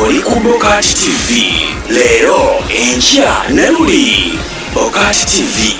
Oli ku Bokati TV leero, enkya ne luli. Bokati TV.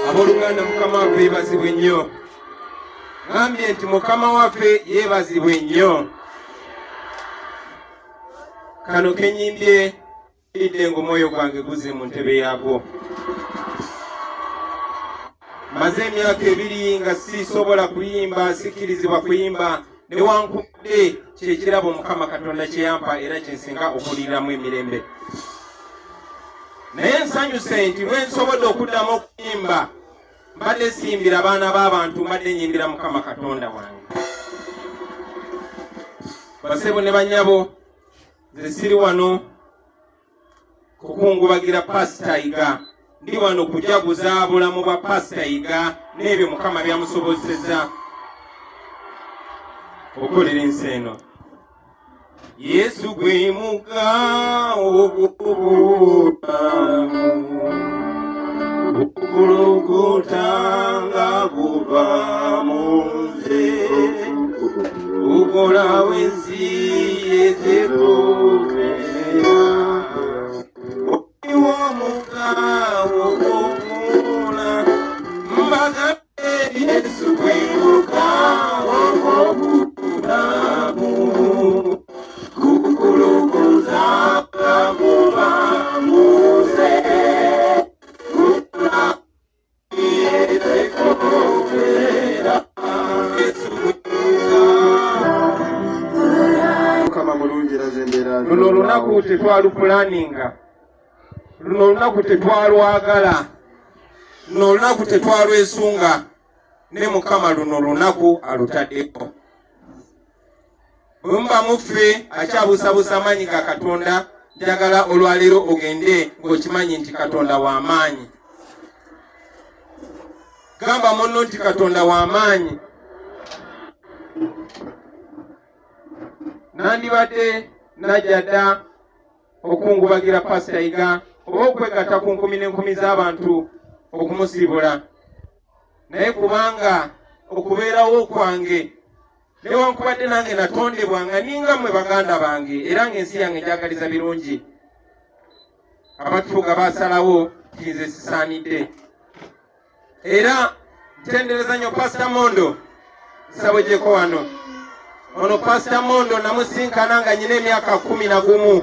Abooluganda, Mukama waffe yeebazibwe nnyo. Ŋambye nti Mukama waffe yeebazibwe nnyo. Kano kenyimbye idde ng'omwoyo gwange guzze mu ntebe yaagwo. Maze emyaka 2 nga sisobola kuyimba, sikkirizibwa kuyimba, newankubadde kyekirabo Mukama Katonda kyeyampa era kyensinga okuwuliriramu emirembe. Naye nsanyuse nti lwe nsobodde okuddamu okuyimba, mbadde siyimbira baana b'abantu, mbadde nyimbira Mukama Katonda wange. Basebo ne banyabo, nze siri wano kukungubagira Pasita Yiga, ndi wano kujaguza bulamu bwa Pasita Yiga n'ebyo Mukama byamusobozesezza okukolera ensi eno. Yesu gwe mugga ogw'obulamu, gukulukutanga guva mu nze, gukolawo ensi yezekumera. Oliwo omugga ogw'obulamu, mbagambe, Yesu gwe mugga ogw'obulamu, gukulukutanga guva mu nze. Mukama mulungi era zembeera. Luno olunaku tetwalupulaninga, luno olunaku tetwalwagala, luno olunaku tetwalwesunga, ne Mukama luno lunaku alutaddeko. Bwe muba muffe akyabuusabuusa amaanyi ga Katonda, njagala olwaleero ogende ng'okimanyi nti Katonda w'amaanyi. Gamba munno nti Katonda w'amaanyi. Nandibadde najja dda okungubagira Pasita Yiga oba okwegatta ku nkumi n'enkumi z'abantu okumusiibula, naye kubanga okubeerawo kwange, newankubadde nange natondebwa nga ninga mmwe baganda bange, era ng'ensi yange njagaliza birungi, abatufuga basalawo nti nze sisaanidde. Era ntendereza nnyo Pasita Mondo nsabwejeko wano. Ono Pasita Mondo namusinkana nga nyina emyaka 11.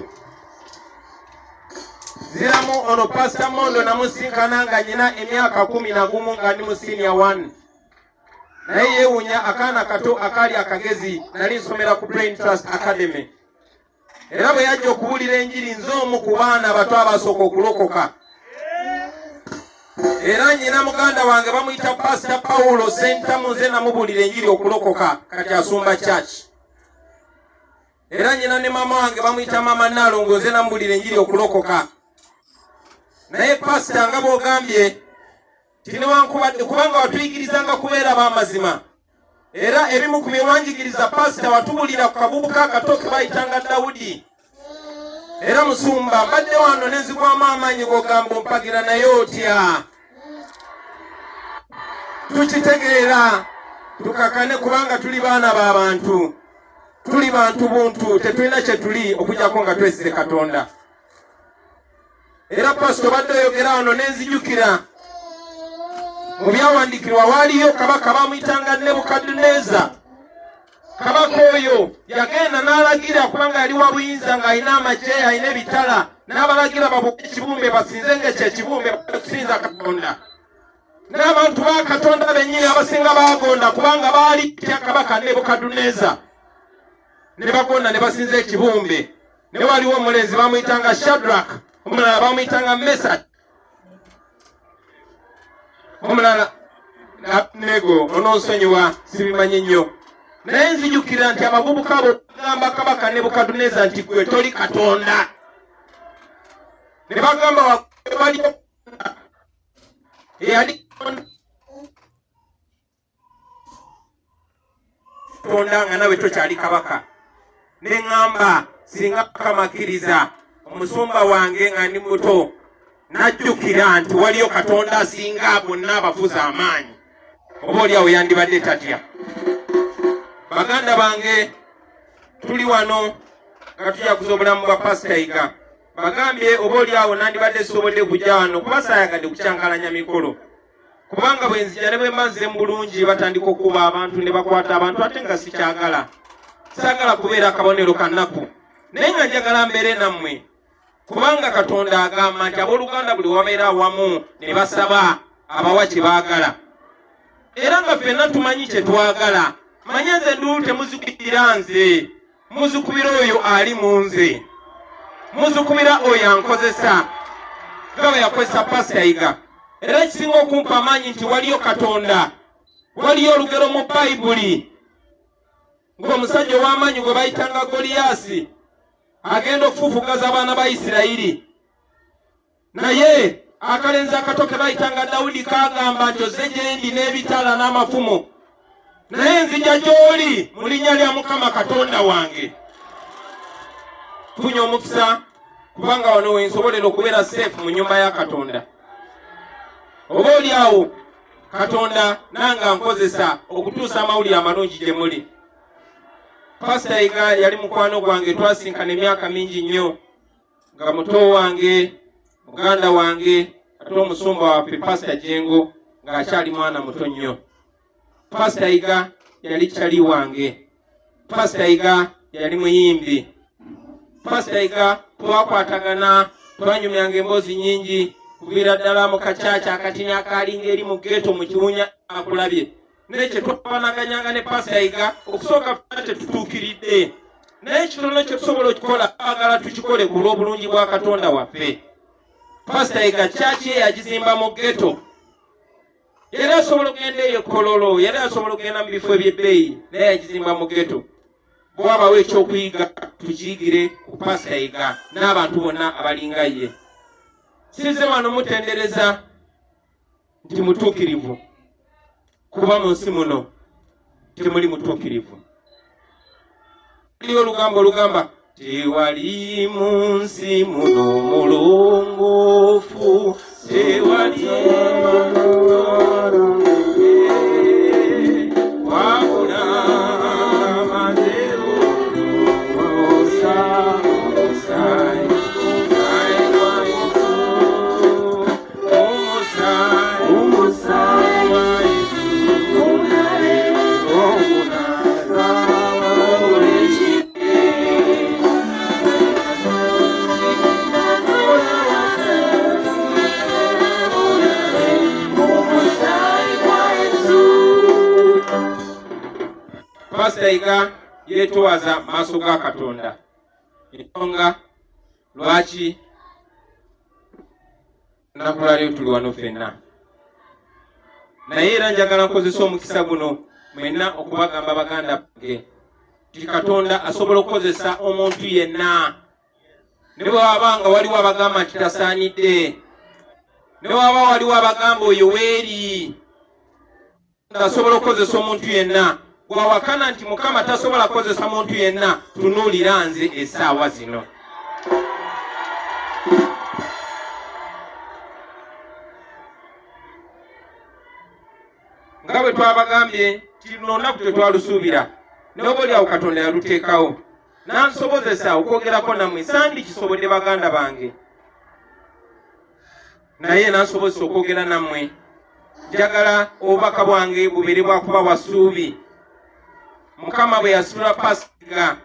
Ziramu, ono Pasita Mondo namusinkana nga nyina emyaka 11, nga ndi mu senior one, naye yeewunya akaana kato akaali akagezi. Nali nsomera ku Brain Trust Academy, era bwe yajja okubuulira enjiri, nze omu ku baana abato abasooka okulokoka. Era nyina muganda wange bamuyita Pasita Paulo Sentamu, nze namubuulira enjiri okulokoka, kati asumba church. Era nyina ne maama wange bamuyita Mama Nalongo, nze namubuulira enjiri okulokoka. Naye pasita, nga bw'ogambye tinewankubadde kubanga watuyigirizanga kubeera b'amazima, era ebimu ku byewanjigiriza, pasita, watubulira ku kavubuka akato ke bayitanga Dawudi. Era musumba, mbadde wano nenzigwamu amaanyi g'ogamba ompagira, naye otya? Tukitegeera, tukakane, kubanga tuli baana b'abantu, tuli bantu buntu, tetulina kye tuli okujjako nga twesize Katonda. Era pasito, obadde oyogera wano nenzijukira mu byawandiikirwa waaliyo kabaka bamuyitanga Nebukaduneza. Kabaka oyo yagenda n'alagira, kubanga yali wa buyinza ng'alina amagye, alina ebitala, n'abalagira babuke ekibumbe basinze ng'ekyo ekibumbe kusinza Katonda. N'abantu ba Katonda bennyini abasinga baagonda, kubanga baali tya Kabaka Nebukaduneza, ne bagonda ne basinza ekibumbe. Ne waliwo omulenzi bamuyitanga Shadrack, omulala bamuyitanga Mesach, omulala Abnego, ononsonyiwa sibimanyi nnyo, naye nzijukira nti abavubuka bo bagamba Kabaka Nebukaduneza nti gwe toli Katonda, ne bagamba waliyo eyali Katonda nga nawe tokyali kabaka. Ne ŋŋamba singa Mukama akkiriza omusumba wange nga ndi muto najjukira nti waliyo Katonda asinga bonna abafuzi amaanyi, oba oli awo yandibadde tatya. Baganda bange, tuli wano nga tujaguza obulamu bwa Pasita Yiga. Bagambye oba oli awo nandibadde sisobodde kujja wano kuba saayagadde kukyankalanya mikolo, kubanga bwe nzija ne bwe mba nze mu bulungi batandika okukuba abantu ne bakwata abantu, ate nga sikyagala, saagala kubeera akabonero ka nnaku, naye nga njagala mbeere nammwe, kubanga Katonda agamba nti abooluganda buli wabeera awamu ne basaba abawa kye baagala, era nga ffenna tumanyi kye twagala. Manye nze nduulu temuzikubira nze, muzikubira oyo ali mu nze, muzikubira oyo ankozesa nga bwe yakozesa Pasita Yiga. Era ekisinga okumpa amaanyi nti waliyo Katonda. Waliyo olugero mu Bayibuli ng'omusajja ow'amaanyi gwe bayitanga Goliyaasi agenda okufufugaza abaana ba Isirayiri, naye akalenzi akato ke bayitanga Dawudi kagamba nti ozze gye ndi n'ebitala n'amafumu, naye nzija gy'oli mu linnya lya Mukama Katonda wange. Funye omukisa kubanga wano wensobolera okubeera seefu mu nnyumba ya Katonda. Oba oli awo Katonda nange ankozesa okutuusa amawulire amalungi gye muli. Pasita Yiga yali mukwano gwange, twasinkana emyaka mingi nnyo nga muto wange, muganda wange, ate omusumba waffe Pasita Jengo ng'akyali mwana muto nnyo. Pasita Yiga yali kyali wange. Pasita Yiga yali muyimbi. Pasita Yiga twakwatagana, twanyumyanga emboozi nnyingi kuviira ddala mu kacaca akatini akaalinga eri mu geto mu kiwunya akulabye, naye kye twawanaganyanga ne Pasita Yiga okusooka ffenna tetutuukiridde, naye ekitono kye tusobola okukikola twagala tukikole ku lw'obulungi bwa Katonda waffe. Pasita Yiga kyaki ye yagizimba mu geto, yali asobola okugenda eyo Kololo, yali asobola okugenda mu bifo eby'ebbeeyi, naye yagizimba mu geto. Bwabawo ekyokuyiga tukiyigire ku Pasita Yiga n'abantu bonna abalinga ye. Sizze wano mutendereza nti mutuukirivu, kuba mu nsi muno temuli mutuukirivu. Waliyo olugambo olugamba tewali mu nsi muno mulongoofu, tewali wabula amazero omusaayi Pasita Yiga yeetowaza maaso ga Katonda. Ensonga lwaki lunaku lwaleero tuli wano ffenna, naye era njagala nkozesa omukisa guno mwenna okubagamba baganda bange nti Katonda asobola okukozesa omuntu yenna, ne bwe waba nga waliwo abagamba nti tasaanidde, ne waba waliwo abagamba oyo weeri, asobola okukozesa omuntu yenna. Gwawakana nti Mukama tasobola kukozesa muntu yenna, tunuulira nze essaawa zino. Nga bwe twabagambye nti luno olunaku tetwalusuubira, n'oba oli awo Katonda yaluteekawo n'ansobozesa okwogerako nammwe. Sandikisobodde baganda bange, naye nansobozesa okwogera nammwe. Njagala obubaka bwange bubeere bwakubawa ssuubi. Mukama bwe yasitula Pasika,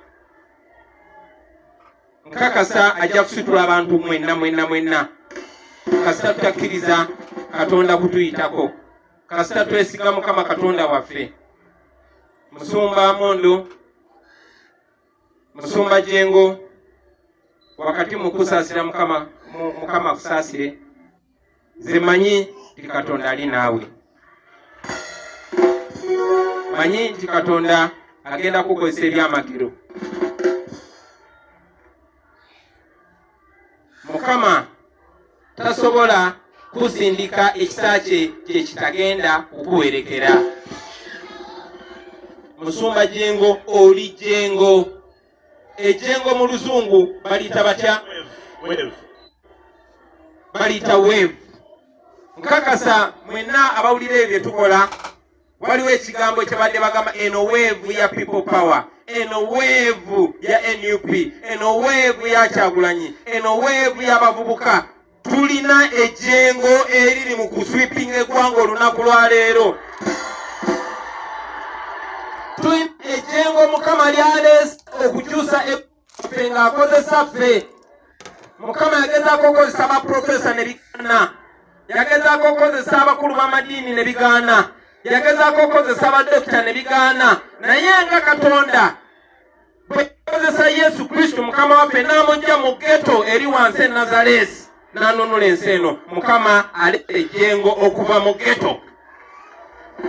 nkakasa ajja kusitula abantu mwenna mwenna mwenna, kasita tutakkiriza Katonda kutuyitako, kasita twesiga Mukama Katonda waffe. Musumba Mondo, Musumba Jengo, wakati mu kusaasira Mukama, Mukama akusaasire. Nze manyi nti Katonda ali naawe, manyi nti Katonda agenda kukozesa ebyamagero. Mukama tasobola kusindika ekisa kye kye kitagenda kukuwerekera. Musumba Jengo, oli Jengo. Ejengo mu luzungu baliyita batya? Baliyita wave. Nkakasa mwenna abawulira ebyo bye tukola, waliwo ekigambo kyebadde bagamba, eno wave ya People Power, eno wave ya NUP, eno wave ya Kyagulanyi, eno wave y'abavubuka. Tulina ejengo eriri mu kusweepinga eggwanga olunaku lwaleero. Tulina ejengo Mukama lyaleese okukyusa ffe ng'akozesa ffe. Mukama yagezaako okukozesa baprofesa ne bigaana, yagezaako okukozesa abakulu b'amadiini ne bigaana, yagezaako okukozesa badokita ne bigaana, naye nga Katonda bwe yakozesa Yesu Kristo Mukama waffe n'amujja mu ghetto eri wansi e Nazaleesi n'anunula ensi eno, Mukama aleeta ejjengo okuva mu ghetto.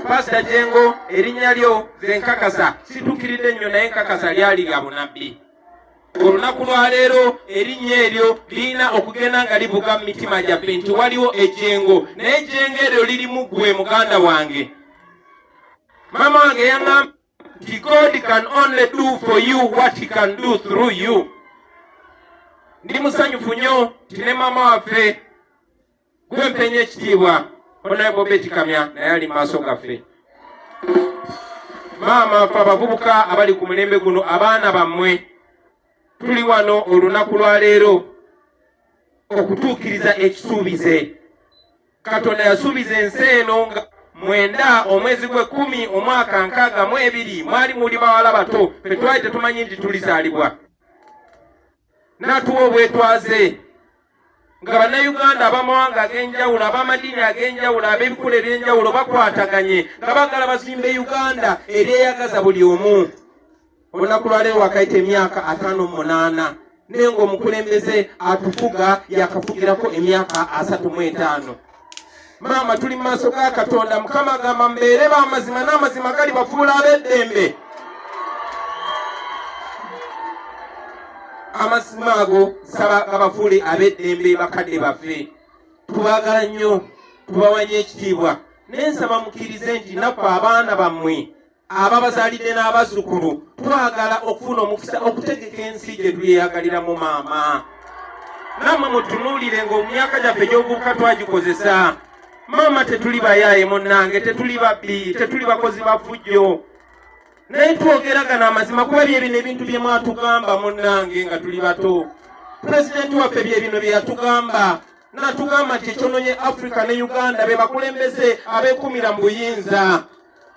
Pasita Jengo, erinnya lyo ze nkakasa situukiridde nnyo, naye nkakasa lyali lya bunabbi. Olunaku lwaleero erinnya eryo lirina okugenda nga livuga mu mitima gyaffe nti waliwo ejjengo, naye ejjengo eryo lirimu ggwe muganda wange. Maama wange yaŋŋamba nti God can only do for you what he can do through you. Ndi musanyufu nnyo nti ne maama waffe gwe mpenya ekitiibwa, Honorable Betty Kamya, naye ali mu maaso gaffe. Maama, ffe abavubuka abali ku mulembe guno, abaana bammwe, tuli wano olunaku lwaleero okutuukiriza ekisuubize Katonda yasuubiza ensi eno nga 9 omwezi gw'ekumi omwaka 62. Mwali muli bawala bato, ffe twali tetumanyi nti tulizaalibwa. N'atuwa obwetwaze nga Bannayuganda ab'amawanga ag'enjawulo, ab'amadiini ag'enjawulo, ab'ebikula eby'enjawulo bakwataganye nga baagala bazimbe Uganda eryeyagaza buli omu. Olunaku lwaleero wakayita emyaka 58, naye ng'omukulembeze atufuga yakafugirako emyaka 35. Maama, tuli mu maaso ga Katonda. Mukama agamba mubeere b'amazima, n'amazima gali bafuula ab'eddembe. Amazima ago nsaba gabafuule ab'eddembe. Bakadde baffe, tubaagala nnyo, tubawanye ekitiibwa, naye nsaba mukkirize nti naffe abaana bammwe ababazaalidde n'abazzukulu twagala okufuna omukisa okutegeka ensi gye tweyagaliramu. Maama, nammwe mutunuulire ng'omyaka gyaffe egy'obuvubuka twagikozesa. Maama, tetuli bayaaye munnange, tetuli babbi, tetuli bakozi ba ffujjo, naye twogeragana amazima, kuba bye bino ebintu bye mwatugamba munnange nga tuli bato. Pulezidenti waffe bye bino bye yatugamba, n'atugamba nti ekyononye Africa ne Uganda be bakulembeze abeekumira mu buyinza,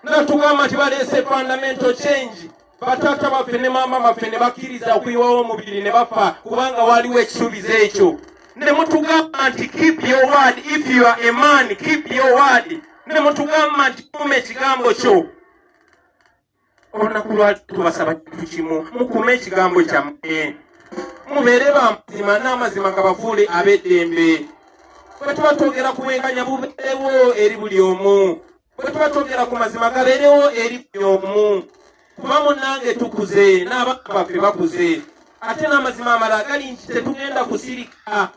n'atugamba nti baleese fundamental change. Bataata baffe ne maama baffe ne bakkiriza okuyiwawo omubiri ne bafa kubanga waliwo ekisuubizo ekyo. Ne mutugamba nti keep your word, if you are a man, keep your word. Ne mutugamba nti kuuma ekigambo kyo. Olunaku lwa tubasaba kintu kimu, mukuume ekigambo kyammwe, mubeere bamazima, n'amazima gabafuule ab'eddembe. Bwe tuba twogera ku bwenkanya, bubeerewo eri buli omu. Bwe tuba twogera ku mazima, gabeerewo eri buli omu, kuba munnange tukuze n'abaana baffe bakuze. Ate n'amazima amalala gali nti tetugenda kusirika.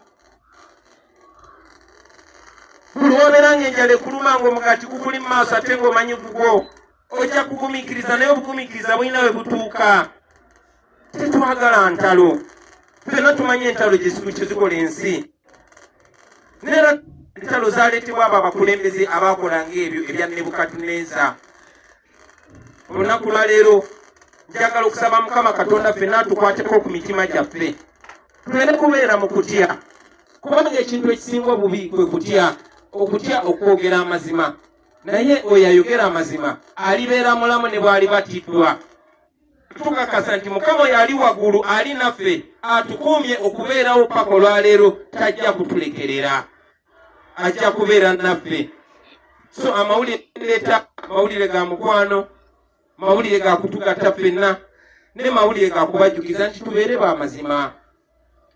Buli wobeera ng'enjala ekuluma, ng'omugaati gukuli mu maaso ate ng'omanyi gugwo, ojja kugumiikiriza, naye obugumiikiriza bulina we butuuka. Tetwagala ntalo. Ffenna tumanyi entalo kyezikola ensi, neera entalo zaleetebwa abo abakulembeze abakola ng'ebyo ebya Nebukaduneza. Olunaku lwaleero njagala okusaba Mukama Katonda ffenna atukwateko ku mitima gyaffe, tuleme kubeera mu kutya, kubanga ekintu ekisinga obubi kwe kutya, okutya okwogera amazima. Naye oyo ayogera amazima alibeera mulamu ne bw'aliba attiddwa. Tukakasa nti Mukama oyo ali waggulu ali naffe, atukuumye okubeerawo paka olwaleero, tajja kutulekerera, ajja kubeera naffe. So amawulire leeta mawulire ga mukwano, mawulire ga kutugatta ffenna, ne mawulire ga kubajjukiza nti tubeere ba mazima,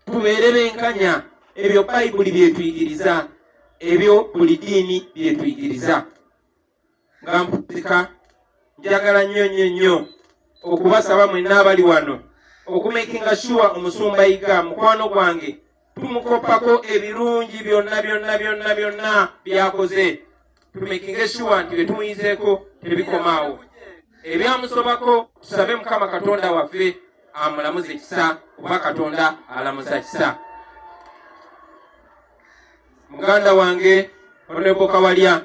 tubeere benkanya. Ebyo Bayibuli byetuyigiriza, ebyo buli ddiini byetuyigiriza. Nga mpuzika, njagala nnyo nnyo nnyo okubasaba mwenna abali wano okumakinga sure omusumba Yiga mukwano gwange tumukopako ebirungi byonna byonna byonna byonna byakoze. Tumakinge sure nti bye tumuyizeeko tebikomaawo, ebyamusobako tusabe Mukama Katonda waffe amulamuze kisa, kuba Katonda alamuza kisa. Muganda wange Honorable Kawalya,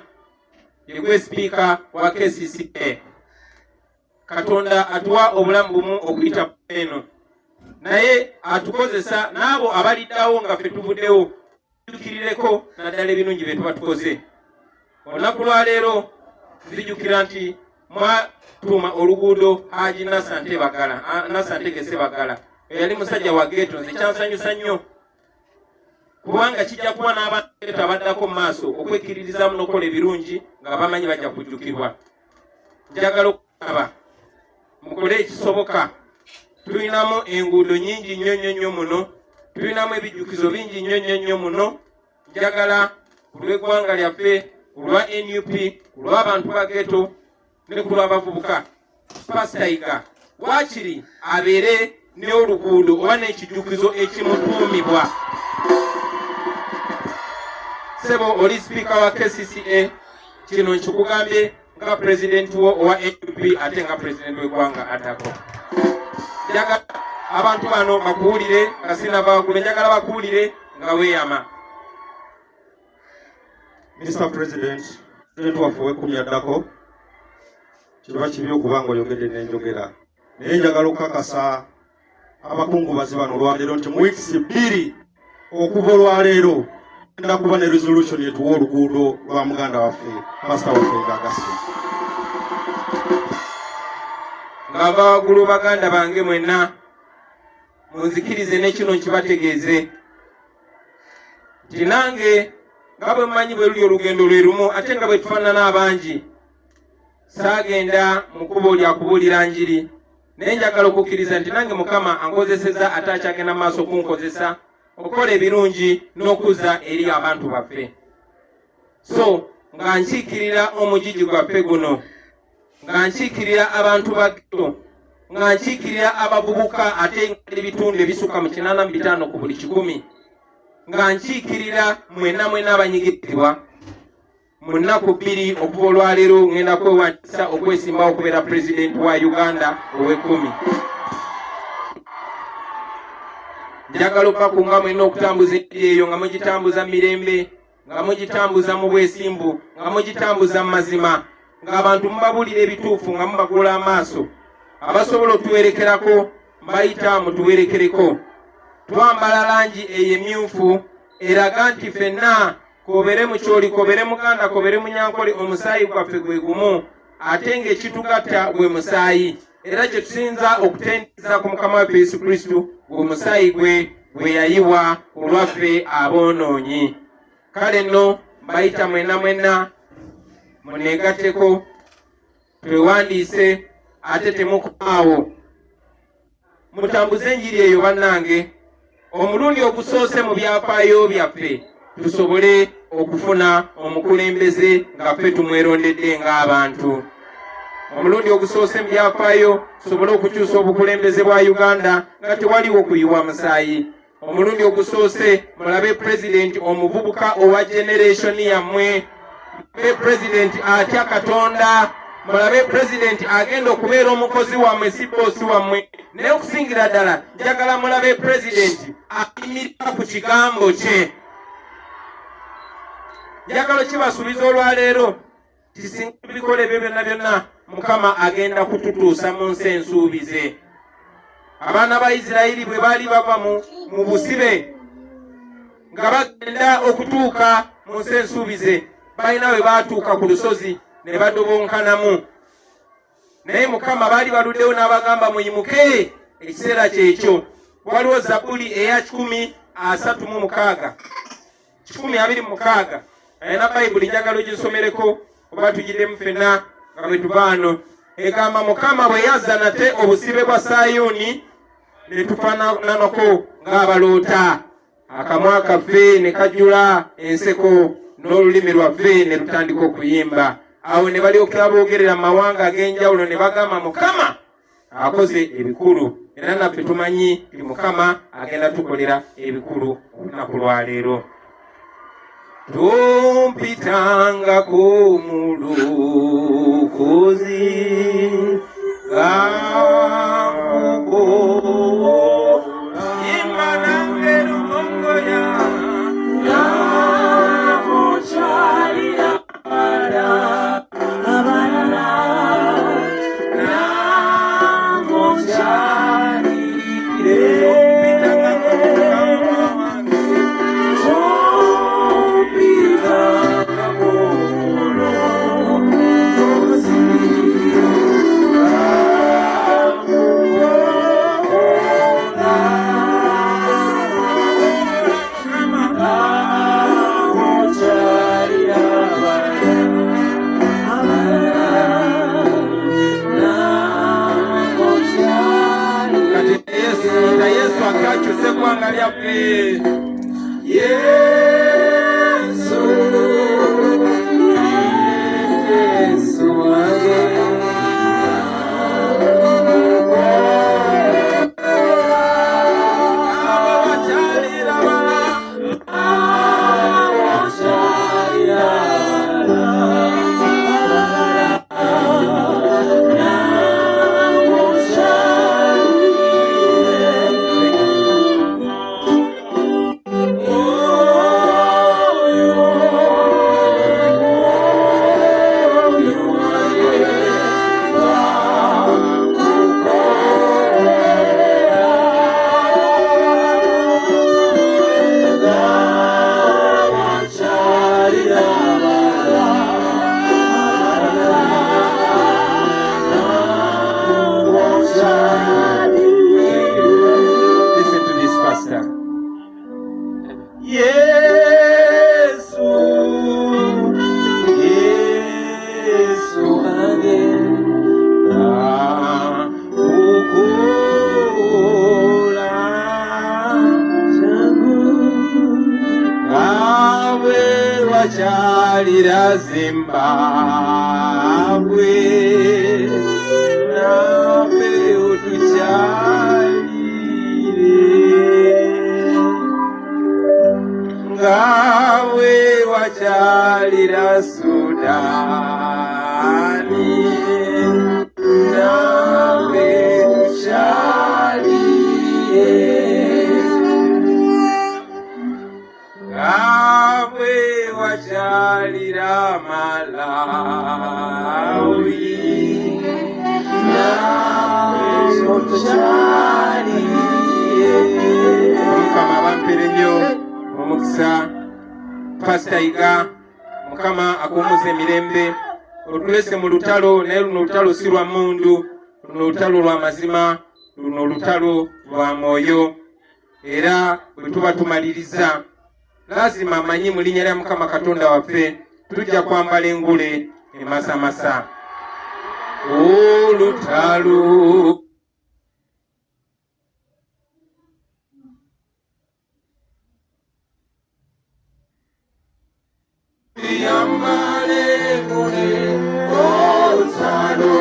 yegwe sipiika wa KCCA. Katonda atuwa obulamu bumu okuyita eno, naye atukozesa n'abo abaliddawo nga ffe tuvuddewo tukirireko naddala ebirungi bye tuba tukoze. Olunaku lwaleero nzijukira nti mwatuuma oluguudo Haji Nasante Bagala, Nasante Gese Bagala, eyali musajja wa ghetto. Nze kyansanyusa nnyo kubanga kijja kuba n'abantu abaddako mu maaso okwekkiririzaamu n'okukola ebirungi nga bamanyi bajja kujjukirwa. Njagala okusaba mukole ekisoboka. Tulinamu enguudo nnyingi nnyo nnyo nnyo muno, tulinamu ebijjukizo bingi nnyo nnyo nnyo muno. Njagala ku lw'eggwanga lyaffe, ku lwa NUP, ku lw'abantu ba ghetto ne ku lw'abavubuka, Pasita Yiga waakiri abeere n'oluguudo oba n'ekijjukizo ekimutuumibwa. Sebo, oli sipiika wa KCCA, kino nkikugambye nga pulezidenti wo owa NUP ate nga pulezidenti w'eggwanga addako. Njagala abantu bano bakuwulire nga sinava waggulu, njagala bakuwulire nga weeyama. Mr. President, President waffe ow'ekkumi addako, kiba kibi okuba nga oyogedde n'enjogera, naye njagala okukakasa abakungubazi bano olwaleero nti mu wiikisi 2 okuva olwaleero genda kuba ne resolution etuwa oluguudo lwa muganda waffe, pasita waffe Ngagasi. Ng'ava waggulu, baganda bange mwenna, munzikirize ne kino nkibategeeze nti nange nga bwe mmanyi bwe luli olugendo lwe lumu, ate nga bwe tufaanana abangi, saagenda mu kkubo lya kubuulira njiri, naye njagala okukkiriza nti nange Mukama ankozeseza ate akyagenda mu maaso okunkozesa okukola ebirungi n'okuzza eri abantu baffe. So nga nkiikirira omugigi gwaffe guno, nga nkiikirira abantu ba ghetto, nga nkiikirira abavubuka ate ebitundu ebisukka mu 85 ku buli 100, nga nkiikirira mwenna mwenna abanyigirizibwa, mu nnaku 2 okuva olwaleero ngenda kwewandiisa okwesimbawo okubeera pulezidenti wa Uganda ow'ekkumi. Njagala okubakunga mwenna okutambuza enjiri eyo nga mugitambuza mu mirembe, nga mugitambuza mu bwesimbu, nga mugitambuza mu mazima, ng'abantu mubabuulira ebituufu, nga mubagula amaaso. Abasobola otuwerekerako mbayita mutuwerekereko. Twambala langi eyo emyufu eraga nti ffenna, kobere Mukyoli, kobere Muganda, kobere Munyankole, omusaayi gwaffe gwe gumu, ate ng'ekitugatta gwe musaayi, era kye tusinza okutendereza ku Mukama waffe Yesu Kristo gwe musaayi gwe gwe yayiwa ku lwaffe aboonoonyi. Kale nno mbayita mwenna mwenna muneegatteko twewandiise, ate temukomaawo, mutambuze enjiri eyo bannange, omulundi ogusoose mu byafaayo byaffe tusobole okufuna omukulembeze nga ffe tumwerondedde ng'abantu. Omulundi ogusoose mu byafaayo tusobole okukyusa obukulembeze bwa Uganda nga tewaliwo kuyiwa musaayi. Omulundi ogusoose mulabe pulezidenti omuvubuka owa generation yammwe, mulabe pulezidenti atya Katonda, mulabe pulezidenti agenda okubeera omukozi wammwe, si boosi wammwe. Naye okusingira ddala njagala mulabe pulezidenti ayimirira ku kigambo kye. Njagala kibasuubiza olwaleero tisinga bikola ebyo byonna byonna, Mukama agenda kututuusa mu nsi ensuubize. Abaana ba Isirayiri bwe baali bava mu busibe nga bagenda okutuuka mu nsi ensuubize, balina bwe baatuuka ku lusozi ne badobonkanamu. Naye Mukama baali baluddewo n'abagamba muyimuke, ekiseera kyekyo. Waliwo Zabbuli eya 136, 126. Alina Bayibuli njagala ogisomereko oba tugiddemu ffenna nga bwe tuvaano. Egamba Mukama bwe yazza nate obusibe bwa Sayuuni ne tufaananako ng'abaloota, akamwa kaffe ne kajjula enseko n'olulimi lwaffe ne lutandika okuyimba. Awo ne balyoka boogerera mu mawanga ag'enjawulo ne bagamba Mukama akoze ebikulu, era naffe tumanyi nti Mukama agenda tukolera ebikulu olunaku lwaleero. Tumpitangako mu lukozi imba nange lugongoya Kati Yesu, yita Yesu akakyusa eggwanga lyaffe. Yesu, Yesu wange. Abo bakyalira Listen to this, Pastor. Yesu, Yesu wange, ukula ngawe wakyalira Zimbabwe, naffe otukyalire, ngawe wakyalira Sudaani, naffe tukyalire, ngawe wakyalira Malawi, naffe otukyalire. Mukama abampere nnyo omukisa. Pasita Yiga, Mukama akuwummuze emirembe. Otulese mu lutalo, naye luno olutalo si lwa mmundu, luno olutalo lwa mazima, luno olutalo lwa mwoyo. Era bwe tuba tumaliriza, lazima amanyi mu linnya lya Mukama Katonda waffe tujja kwambala engule emasamasa. Olutalo Yambale mule olutalo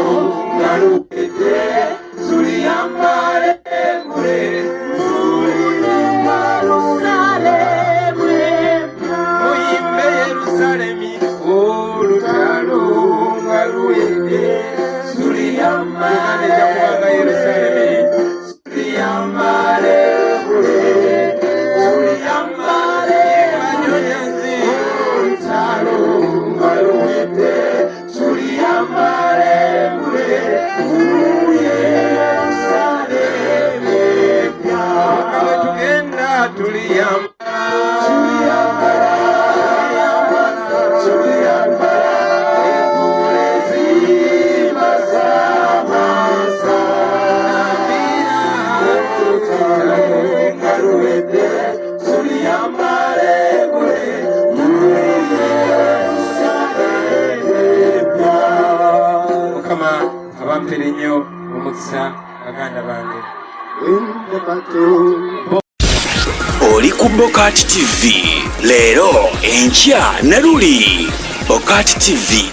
nga luwedde, tuliyambale mule, muyimbe Yerusalemi, olutalo nga luwedde, tuliyambale kubanga Yerusalemi, tuliyambale mule, tuliyambale banyonyazi, olutalo nga luwedde. Mukama abampere nnyo omukisa, baganda bange. Oli ku Bokati TV, leero, enkya ne luli. Bokati TV.